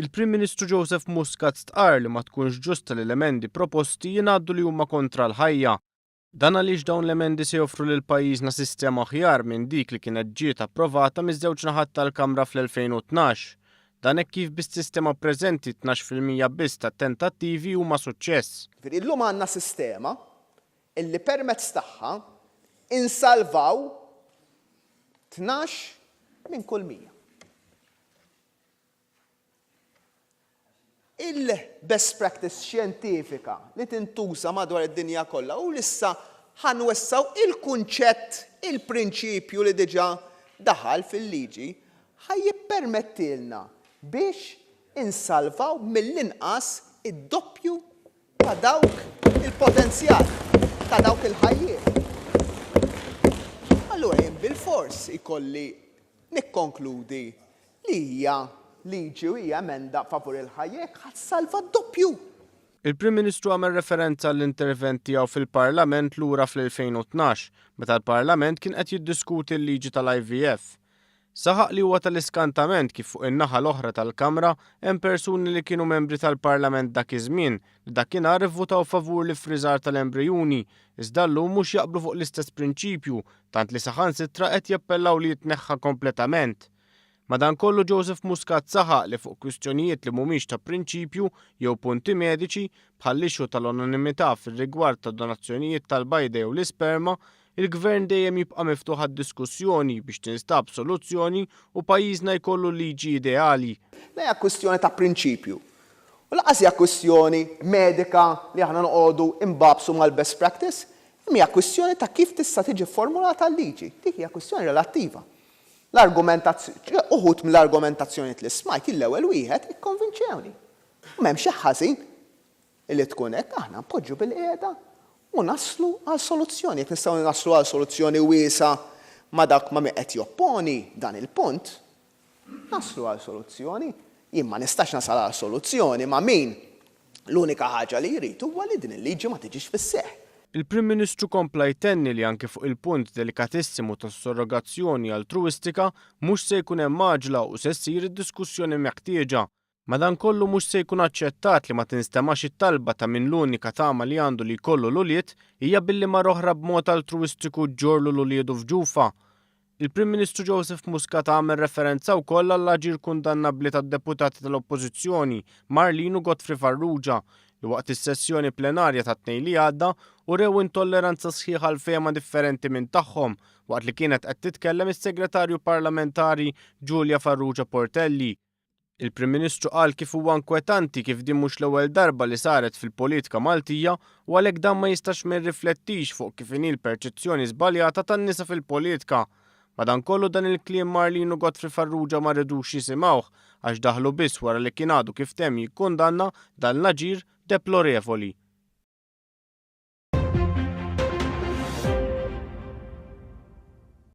Il-Prim Ministru Joseph Muscat stqarr li ma tkunx ġusta li l-emendi proposti jingħaddu li huma kontra l-ħajja. Dan għaliex dawn l-emendi se joffru lil pajjiżna sistema aħjar minn dik li kienet ġiet approvata miż-żewġ naħat tal-Kamra fl-2012. Dan hekk kif bis-sistema preżenti 12% biss tat-tentattivi huma suċċess. Jiġifieri llum għandna sistema illi permezz tagħha insalvaw 12 minn kull 100. Il-best practice xjentifika li tintuża madwar id-dinja kollha u li issa ħa nwessgħu il-kunċett, il-prinċipju li diġà daħal fil-liġi, ħa jippermettilna biex insalvaw mill-inqas id-doppju ta' dawk il-potenzjal, ta' dawk il-ħajjiet. Allura jien bilfors ikolli nikkonkludi li hija liġi u hija emenda favur il-ħajja jekk ħa ssalva d-doppju. Il-Prim Ministru għamel referenza għall-intervent tiegħu fil-Parlament lura fl-2012, meta l-Parlament kien qed jiddiskuti l-liġi tal-IVF. Saħaq li huwa tal-iskantament kif fuq in-naħa l-oħra tal-Kamra hemm persuni li kienu membri tal-Parlament dak iż-żmien li dakinhar ivvutaw favur l-iffriżar tal-embrijuni iżda llum mhux jaqblu fuq l-istess prinċipju tant li saħansitra qed jappellaw li jitneħħa kompletament. Madankollu Joseph Muscat saħaq li fuq kwistjonijiet li mhumiex ta' prinċipju jew punti mediċi, bħall-issue tal-anonimità fir-rigward ta' donazzjonijiet tal-bajda jew l-isperma, il-Gvern dejjem jibqa' miftuħ għad-diskussjoni biex tinstab soluzzjoni u pajjiżna jkollu l-liġi ideali. La hija kwistjoni ta' prinċipju u lanqas hija kwistjoni medika li aħna noqogħdu nbagħbsu mal-best practice, imma hija kwistjoni ta' kif tista' tiġi fformulata l-liġi. Dik hija kwistjoni relattiva. L-argumentazzjoni, uħud mill-argumentazzjonijiet li smajt, jien l-ewwel wieħed ikkonvinċewni. U m'hemm xejn ħażin li tkun hekk, aħna npoġġu bilqiegħda u naslu għal soluzzjoni. Jekk nistgħu naslu għal soluzzjoni wiesgħa ma' dak ma' min qed jopponi dan il-punt, Naslu għal soluzzjoni. Jien ma nistax nasal għal soluzzjoni ma' min l-unika ħaġa li jrid huwa li din il-liġi ma tiġix fis-seħħ. Il-Prim Ministru kompla jtenni li anki fuq il-punt delikatissimu tas-surrogazzjoni altruwistika mhux se jkun hemm għaġla u se ssir id-diskussjoni meħtieġa. Madankollu mhux se jkun aċċettat li ma tinstemax it-talba ta' min l-unika tama li għandu li jkollu l-ulied hija billi mara oħra b'mod altruwistiku ġġorrlu l-uliedu f'ġufha. Il-Prim Ministru Joseph Muscat għamel referenza wkoll għall-aġir kundannabbli tad-deputati tal-Oppożizzjoni Marlene u Godfrey Farrugia li waqt is-sessjoni plenarja tat-Tnejn li għadda urew intolleranza sħiħa għal fehma differenti minn tagħhom waqt li kienet qed titkellem is-Segretarju Parlamentari Julia Farrugia Portelli. Il-Prim Ministru qal kif huwa inkwetanti kif din mhux l-ewwel darba li saret fil-politika Maltija u għalhekk dan ma jistax ma jirriflettix fuq kif inhi l-perċezzjoni żbaljata tan-nisa fil-politika. Madankollu dan il-kliem Marlene u Godfrey Farrugia ma ridux jisimgħuh għax daħlu biss wara li kien għadu kif temm jikkundanna dan l-aġir deplorevoli.